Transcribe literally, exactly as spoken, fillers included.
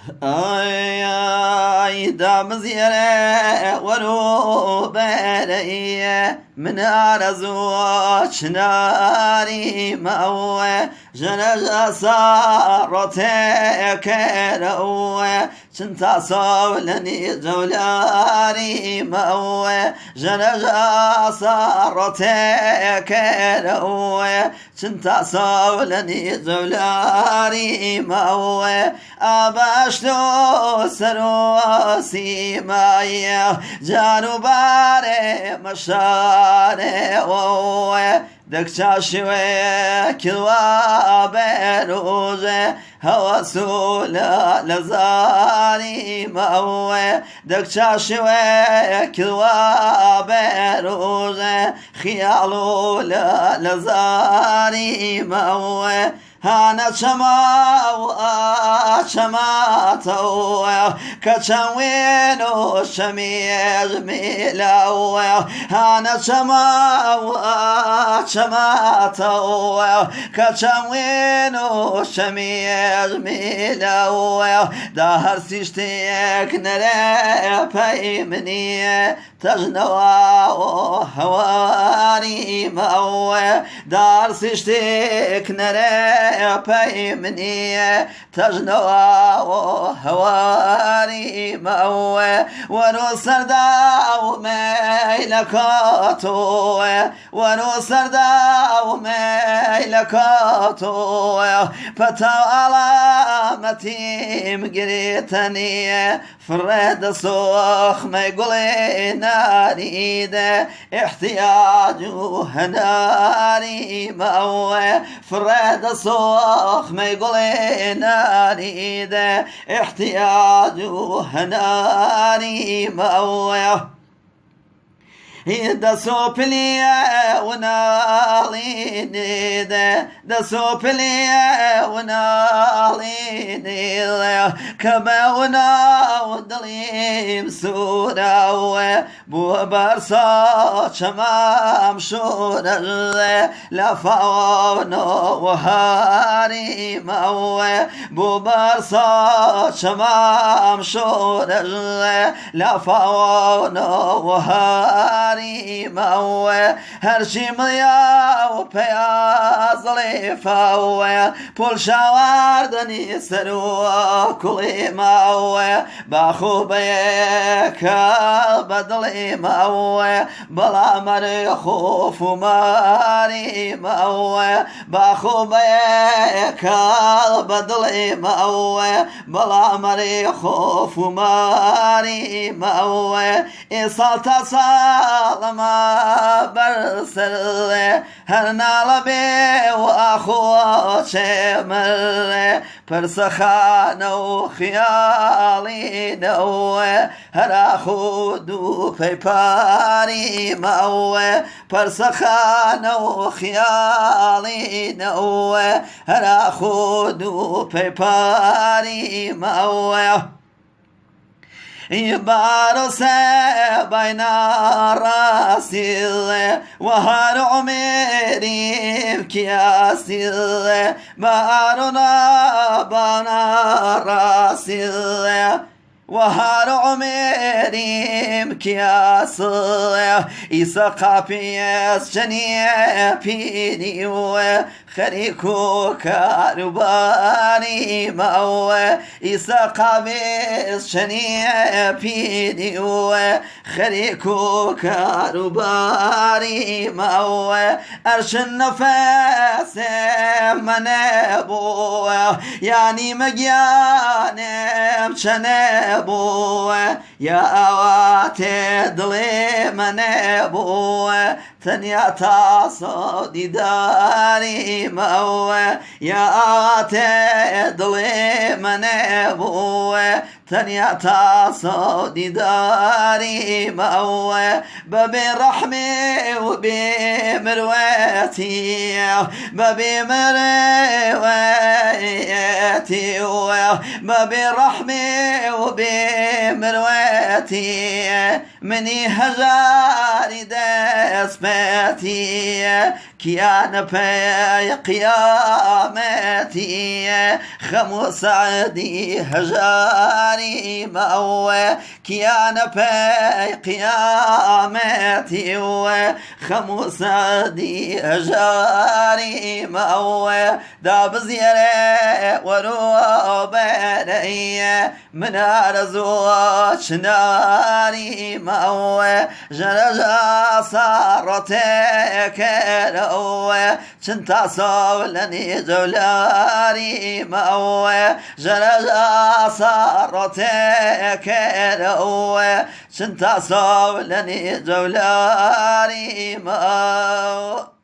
ʻAi, ʻae, da miziere ʻo Rubereie, min ʻarazu chinari maue, jere jasa rote keraue, chinta saulani jaulari maue, jere jasa rote keraue, chinta saulani jaulari maue, abashto saro simaie, jarubare mashare oe, dakcha shiwe kilwa beruje, hawasu la lazari maue, dakcha shiwe kilwa beruje, Khialu la lazari maue, hana chama wa chama tau, ka chawino shami milau, hana chama wa chama tau, ka chawino shami milau, da har sishtik nere pai mini. Tajnawa o hawari maue, dar sishtik nere pai mini. Tajnawa o hawari maue, waro sarda o mei lakoto, waro sarda o mei lakoto, patau ala matim gritani. Freda soh mai gole nari de, ihtiyaju hanari maue. Freda soh mai gole nari de, ihtiyaju hanari maue. Da sopili e unalini de, da sopili e unalini de, kama una udalim surawe, bu barsa chamam shurawe, la faono wahari mawe, bu barsa chamam shurawe, la faono wahari mawe, har shimliya u payazli fawe, pul shawardani saru kuli mawe, ba khube kal badli mawe, bala mare khofu mari mawe, ba khube kal badli mawe, bala mare khofu mari mawe. Isalta salama barsele, har nala be wa akhwa chemele, parsakhana u khiyali nawe, har akhudu pepari mawe, parsakhana u khiyali nawe, har akhudu pepari mawe. Ibaro se baina rasile, waharo umirim kiasile, baro na bana rasile, waharo umirim kiasile, isa kapies chanie piniwe, Khariku karubari mawe, isa kabis chani piniwe. Khariku karubari mawe, arshin nafese mane bowe, yani magyanem chane bowe. Ya awate dile mane bowe, tanya taso didari mawe. Ya awate dile mane bowe, tanya taso didari mawe. Babi rahmi u bi mirweti, babi mirweti, babi rahmi u bi mirweti. Mini hajari despeti, kiana pe qiyameti, khamusa ܕܝܗ ܗܓܪܝ ܡܥܘܐ، ܟܝܢܐ ܦܐܝ ܩܝܡܬܝ ܘܚܡܘܣܐ ܕܝܗ ܗܓܪܝ ܡܥܘܐ، ܕܒܙܝܪܐ ܘܪܘܒܐ ܠܝܗ ܡܢ ܐܪܙܘ ܟܢܪܝ ܡܥܘܐ، ܓܪܓ ܣܪܬܐ ܟܪܘܐ، ܟܢܬܐ ܣܘܠܢܝ ܓܘܠܪܝ ܡܥܘܐ، ܓܪܓ ܣܪܬܐ ܟܪܘܐ، ܟܢܬܐ ܣܘܠܢܝ ܓܘܠܪܝ ܡܥܘܐ.